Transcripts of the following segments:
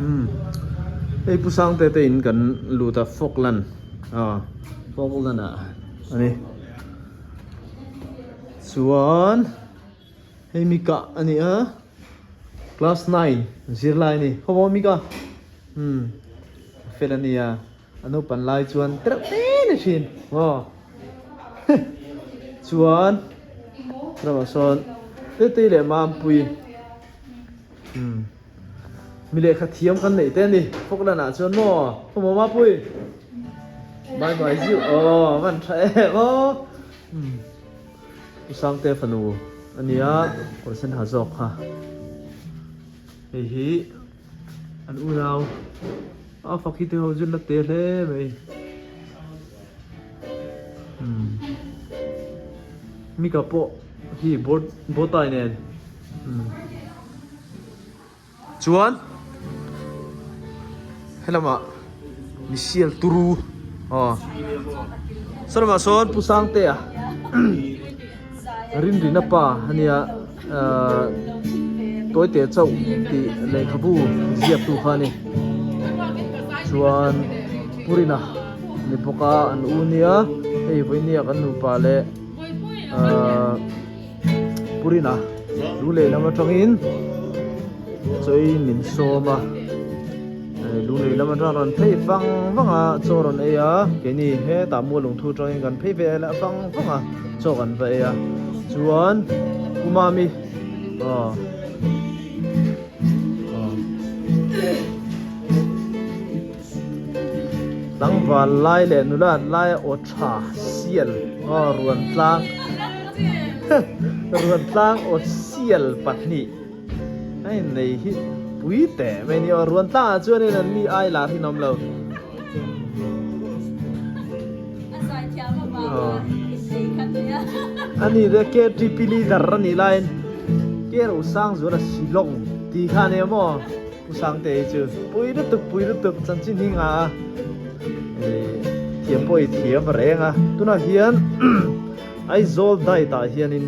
Umm hei Pu Sangte te in kan lut a Falkland ah Falkland ah a ni chuan hei Mika a ni a class nine zirlai a ni khaw maw Mika umm a fel a nia a naupan lai chuan tereuh te ni thin aw chuan ramah sawn Tetei leh Mampui umm. Mi lehkha thiam kan neih te a ni. Falkland ah chuan maw khaw maw Mapui? Bye bye ziuh aw van tha em aw. Umm Pu Sangte fanu a nia kawr sen ha zawk kha. Hei hi an unau a fak hi te ho chu la te hle mai. Umm Mika pawh hi board bow tie nen. Umm. Chuan helamah misial turu aw saw lamah sawn Pu Sangtea Rinrina pa ania ahh Tawite chauh tih lehkhabu ziaktu kha a ni chuan Pu Rina ni bawk a an u nia hei vawinia kan nupa leh ahh. Purina lu lehlam atangin chawi min sawm a lu lehlam atang rawn phei vang vang a chaw rawn ei a keini hetah mual lungthu atangin kan phei ve leh vang vang a chaw kan va ei a chuan Pu Mami aw aw tlangval lai leh nula an lai a aw tha sial aw ruan tlang ruan tlang aw sial pahnih a innei hi pui teh mai a ni aw ruan tlang ah chuanin an mi ai lar hi an awm lo a ni te KTP leader a nih laiin Kero Sangzuala Shillong tih kha a ni maw. Pu Sangte hi chu pui lutuk pui lutuk chanchin hi nga a eh thiam pawh i thiam reng a tunah hian Aizawl diet ah hianin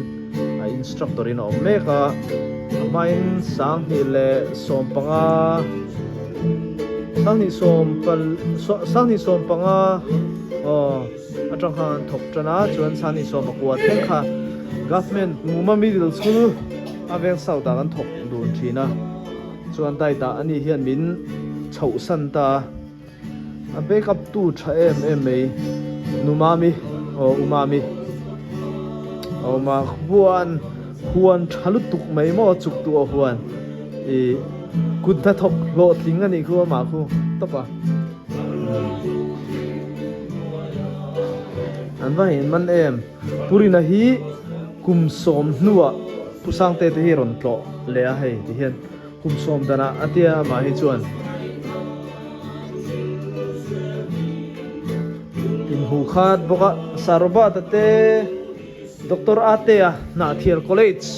a instructor in a awm mek a a hmain sanghnih leh sawmpanga sanghnih sawmpal sanghnih sawmpanga aw atang khan an thawk tan a chuan sanghnih sawmpakua thleng kha government Muma Middle School a veng south ah kan thawk dun thin a. Chuan Taita ani hian min chhoh san ta a, a backup tu tha em em mai Nu Mami aw U Mami a awm a, huan huan tha lutuk mai maw chuk tu a huan ih kut hnathawk hlawhtling a nih khu amah khu tawp a an va in man em Purina hi kum sawm hnuah Pu Sangte te hi rawn tlawh leh a hei ti hian kum sawm danah a tia amah hi chuan inhmuh khat bawk a Sarobata te Doctor Atea Hnahthial College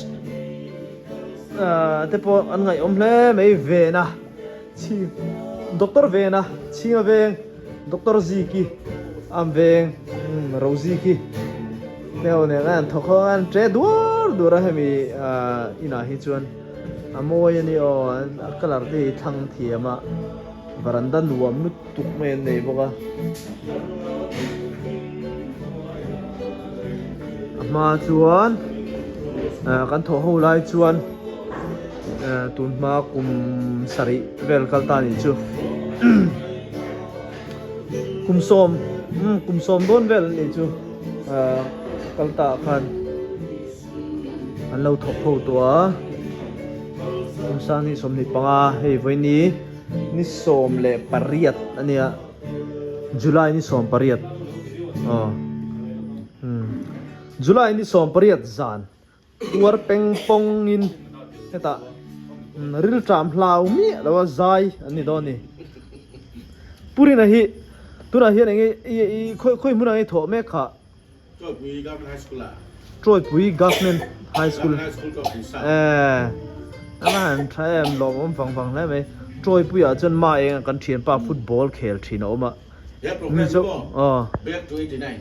ah te pawh an ngaihawm hle mai Vena chhing Doctor Vena chhinga veng Doctor Ziki am veng Roziki. Hmel nen a an thawk ho a an ṭe duar duar a hemi ah inah hi chuan a mawi a ni aw a colour te hi thlang thiam a varanda nuam lutuk mai an nei bawk a a hma chuan ah kan thawh ho lai chuan ah tun hma kum sarih vel kal ta nih chu kum sawm umm kum sawm dawn vel a nih chu. Ahh kal ta ah khan an lo thawk ho tawh a kum sang hi 25 hei vawiini ni 18 a nia July ni 18 aw umm July ni 18 zan tuar peng pawng in hetah rilṭam hlau miah lo a zai an ni dawn a ni Purina hi tunah hian eng i i khawi khawi hmunah nge thawh mek kha Tawipui Government High School ah Tawipui Government High School Government High School Tawipui sa eh a la han tha em lawmawm vang vang hle mai Tawipui ah chuan ma eng kan thianpa football khel thin a awm a He program hi maw Back to 89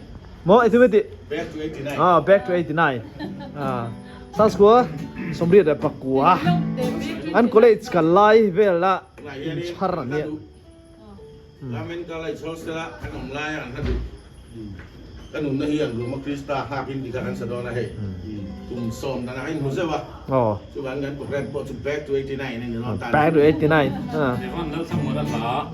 Maw eng thil ti? Back to 89 Ah back to 89 Ah Sanskua Somriat leh Pakua an college kal lai vel a. inchhar an nia. Government College Hostel a kan awm lai a kan hla duh. Ka nunna hi an Ruma Krista nghakin ti kha kan sa dawn a hei. Kum sawm dan ah a inhmu zeuh a. Chuvangin kan programme pawh chu Back to 89 a ni dawn ta. Back to 89. Evan Lalthlamuana hla.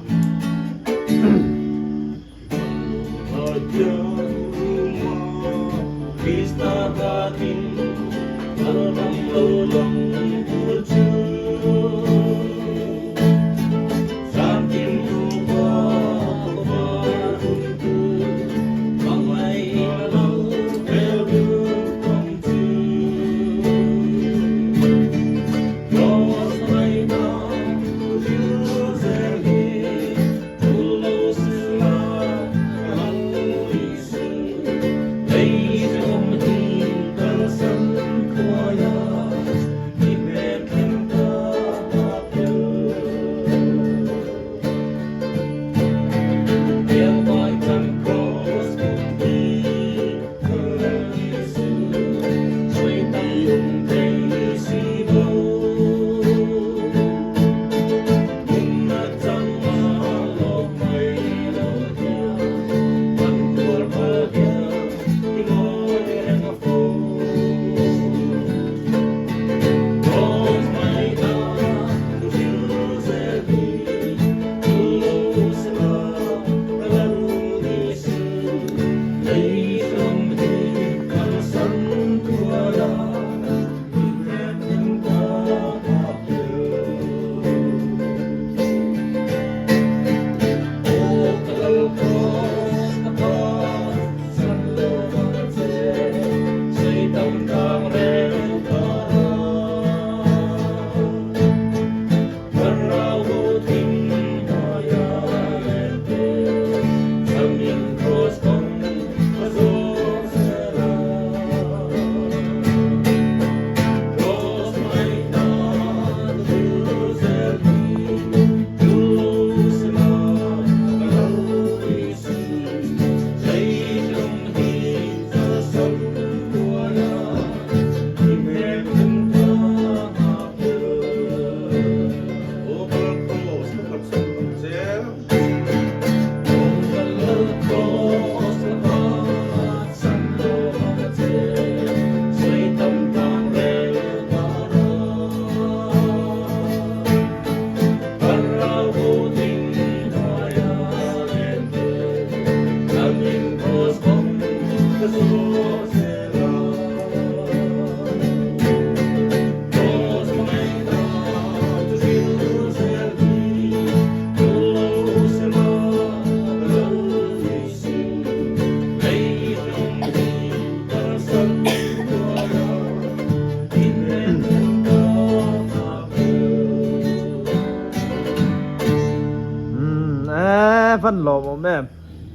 Umm eh van lawm awm em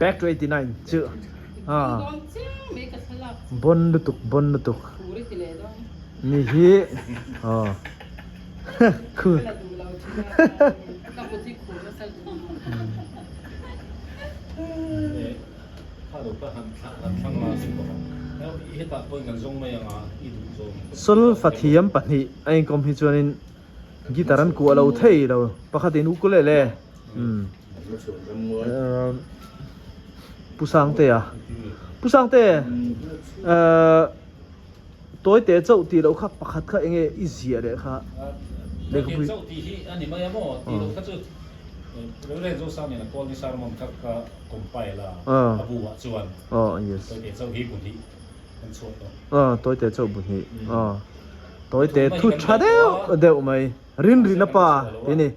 back to 89 chu bon lutuk bon lutuk ni hi aw khu Solfa thiam pahnih a inkawm hi chuanin guitar an kuah lo thei lo pakhatin ukulele umm Pu Sangtea Pu Sangte ehh Tawi te chauh tih loh kha pakhat kha enge i ziah leh kha Tawi te chauh tih hi a ni mai a maw tih loh kha chu Reverend Zosang in a Kawlni sermon kha ka compile a a bu ah chuan tawi te chauh hi bu hnih kan chhuah tawh. Tawi te chauh bu hnih tawi te thu tha deuh deuh mai Rinrina pa tih a ni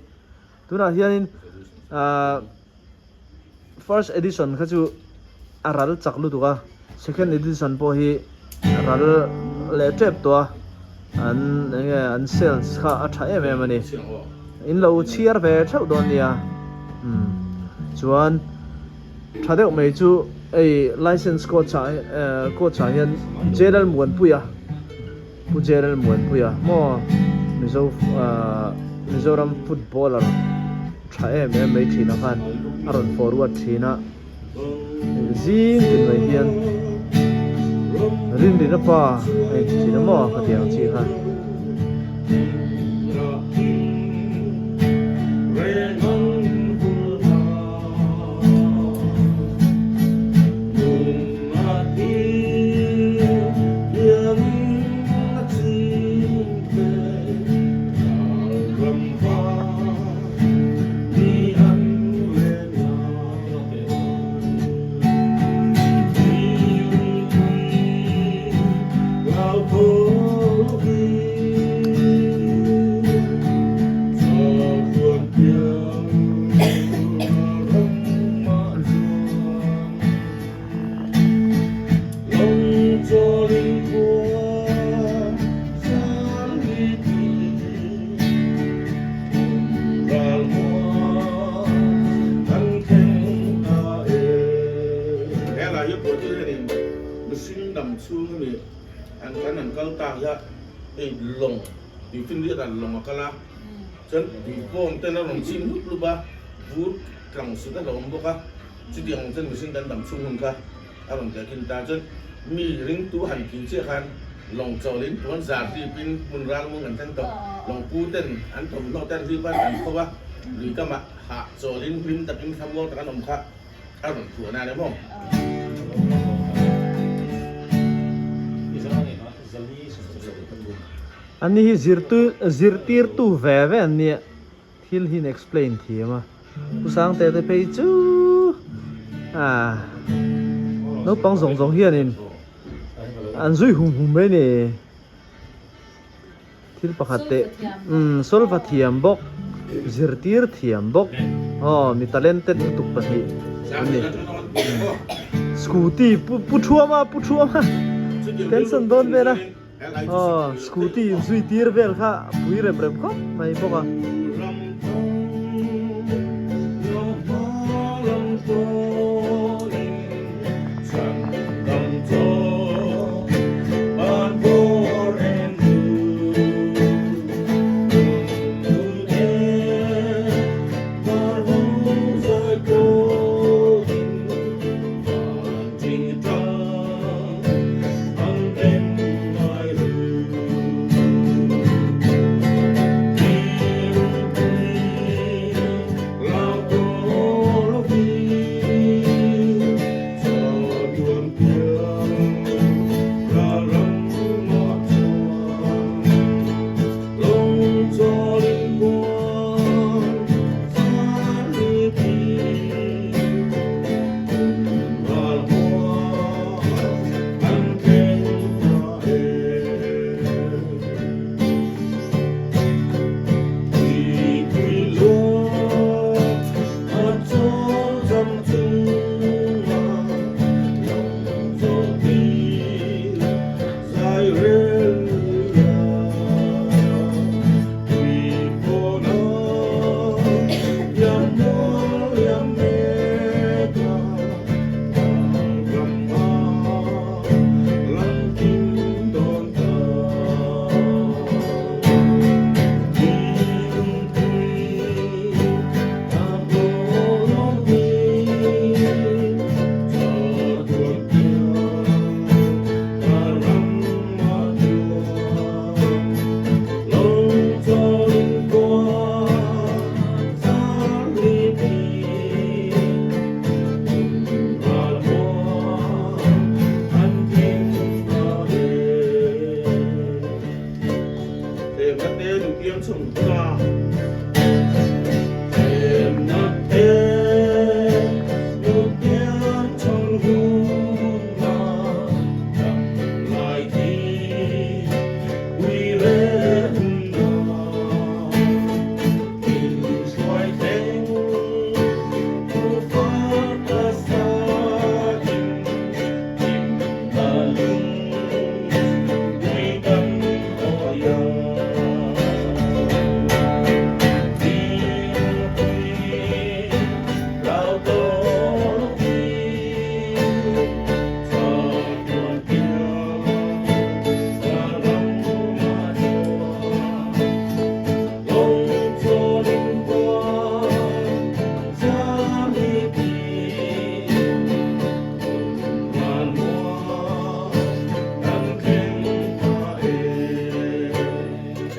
tunah hianin First edition kha chu a ral chak lutuk a, second edition pawh hi a ral leh tep tawh a, an enge an sales kha a tha em em a ni. In lo chhiar ve theuh dawn nia. Umm chuan tha deuh mai chu hei license coach ah coach ah hian J Lalmuanpuia Pu J Lalmuanpuia maw Mizo Mizoram footballer Tha em em mai thin a khan a rawn forward thin a, zing tin mai hian Rinrina pa a inti thin a maw ka ti ang chi kha. mi an kan an kal ta hian hei lawng tuifinriat ah lawng a kal a chuan tuipawn ten a rawn chim lup lup a vur tlang sut a lo awm bawk a chutiang ang chuan mihring kan dam chhung hun kha a rawn tehkhin ta chuan mi ringtu han thil chiah khan lawng chawlin puan zar hlipin hmun ral mung an thleng tawh lawng pu ten an thawmhnaw te an hlip a an kho a lui kamah hah chawlin hlim takin thlamuang tak an awm kha. A rawn thuah na ni maw? An ni hi zirtu zirtirtu ve ve an nia thil hi in explain thiam a Pu Sangte te phei chu ah naupang zawng zawng hianin an zui hum hum mai a ni. Thil pakhat teh umm solfa thiam bawk, zirtir thiam bawk aw mi talented lutuk pahnih an ni. Scooty pu pu thuama pu thuama tension dawn vel a aw scooty in zui tir vel kha a pui rem rem khawp mai bawk a.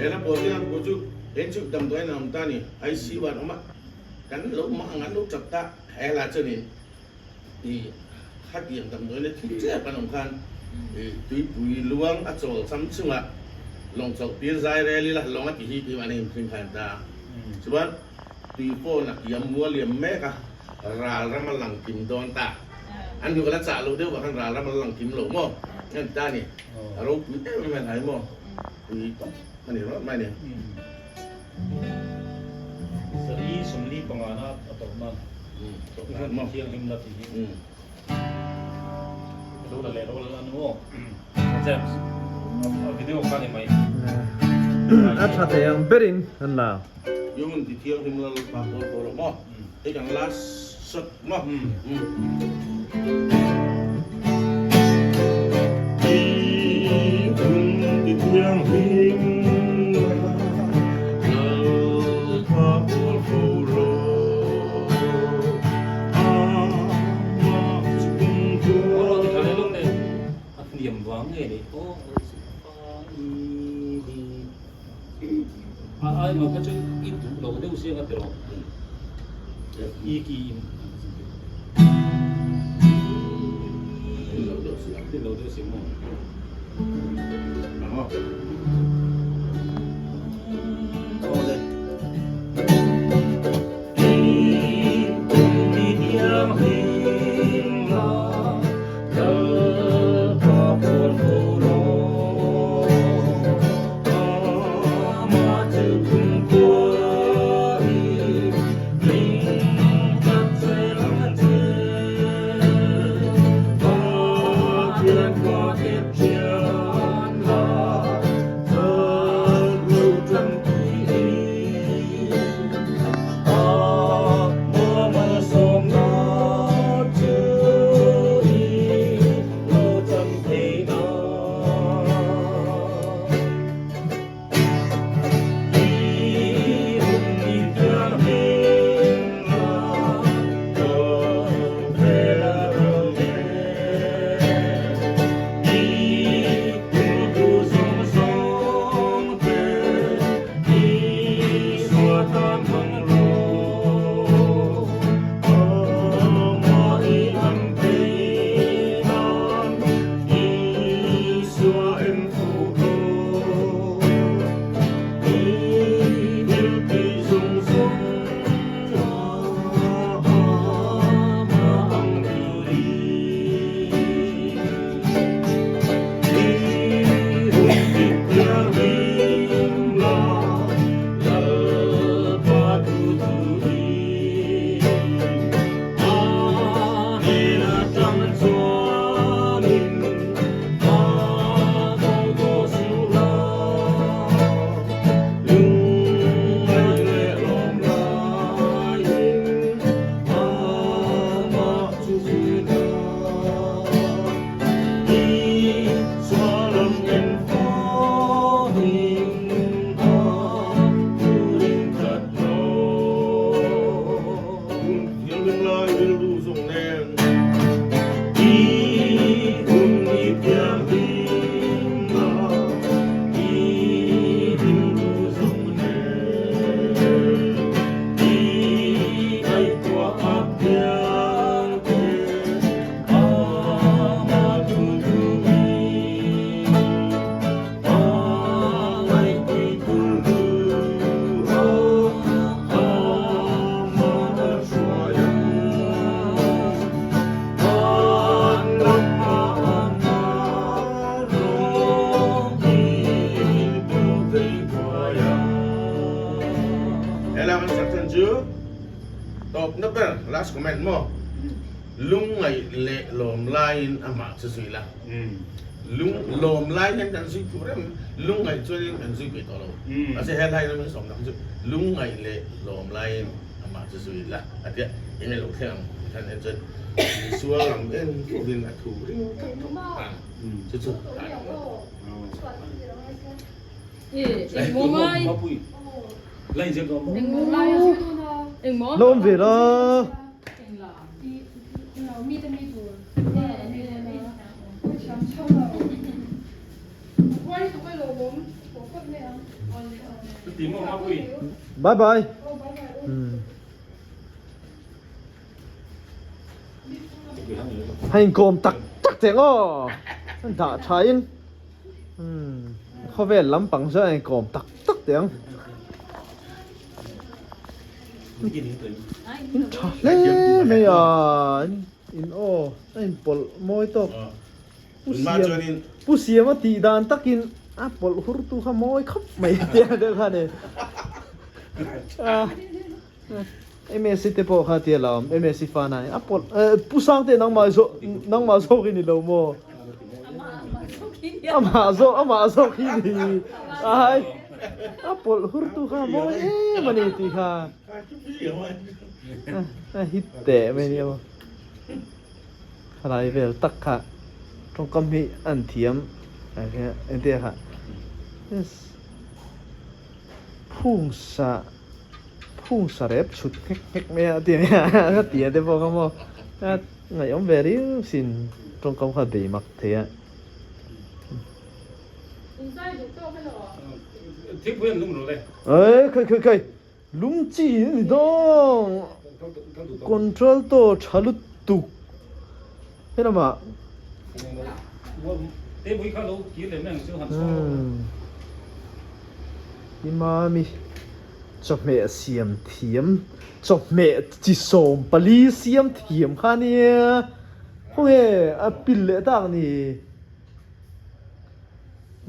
Hela pawl te ang chu en chu damdawiin an awm ta a ni. ICU an awm a, kan lo mah ang an lo tap ta. Hela chuanin i khatiang damdawiin a thi tep an awm khan i tuipui luang a chawl cham chungah lawng chauh tir zai rel ila lawng a ti hi tih an inhring khan ta. Chuan tui pawn a kiam mual liam mek a, ral ram a lang kim dawn ta. An hnu kala chah loh deuh vang khan ral ram a la lang kim lo maw? An ti ta a ni. A ropui em em hian hai maw? Pui tawp a ni rawt mai a ni. Zali sawmli pangana a tawp nan tawp thianghlim la tih hi lo la leh lo la ni maw? James a video kha ni mai. A tha thei ang berin an la. Yung ti thianghlim la pa pawl pawl maw? Hei kan last shot maw? Ang kha chu i duh lo deuh siang a ti rawh. I ki in. Tin lo deuh siang maw? Helai kan sak chan chu tawpna ber last comment maw lungngaih leh lawm laiin amah chu zui la lung lawm lai hian kan zui tur em lungngaih chuanin kan zui peih tawh lo mahse helai in min sawm dak chu lungngaih leh lawm laiin amah chu zui la a tia eng ilo thleng ang tih khan chuan Isua lam en turin a thu ring tlat a chu chu a ni lo. La awm ve la. Bye bye. Hei inkawm tak tak teh ngaw an dah tha in khawvel lampang zawng a inkawm tak tak teh ang in tha hle mai a in aw a inpawlh mawi tawk pu siam pu siam a tih dan takin a pawlh hur tu kha mawi khawp mai tia deuh kha a ni a. MSC te pawh kha tia la awm MSC fa nai a pawlh Pu Sangte nangmah zawk nangmah zawk i ni lo maw amah zawk amah zawk hi ni ai a pawlh hur tu kha mawi em a ni tih kha a hit teh mai nia maw khalai vel tak kha tawngkam hi an thiam engtia kha yes phung sa phung sa rep chhut nghek nghek mai a ti a nia ka ti a te pawh kha maw a ngaihawm ve riau sin tawngkam kha bei mak thei a. Thingpui an lum rawh le. Ei khai khai khai lum chi ni dawng contralto tha lutuk helamah. I mami chawhmeh siam thiam chawhmeh chi 14 siam thiam kha nia khawnge a pil leh tak ni.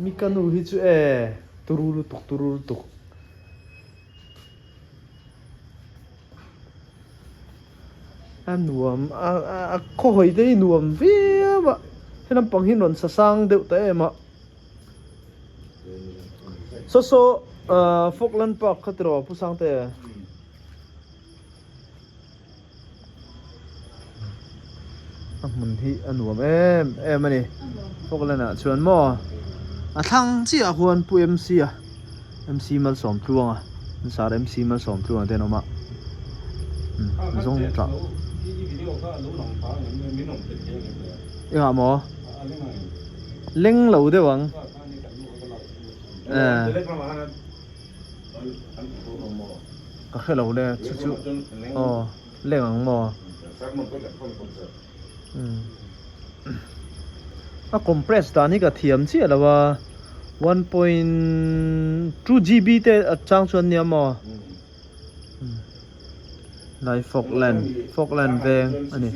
Mi ka nu hi chu e turu lutuk turu lutuk. A nuam a a khaw hawi te hi nuam viau a he lampang hi rawn sa sang deuh ta em a saw saw ah Falkland park kha tiraw Pu Sangte. A hmun hi a nuam em em a ni Falkland ah chuan maw a thlang chiah ah khuan Pu MC a MC Malsawmtluanga Sir MC Malsawmtluanga te an awm a zawng tah engah maw leng lo deuh ang eh. Ka hre lo le chu chu aw leng ang maw a compress dan hi ka thiam chiah lo a 1.2 GB te a chang chuan nia maw lai Falkland Falkland veng a ni.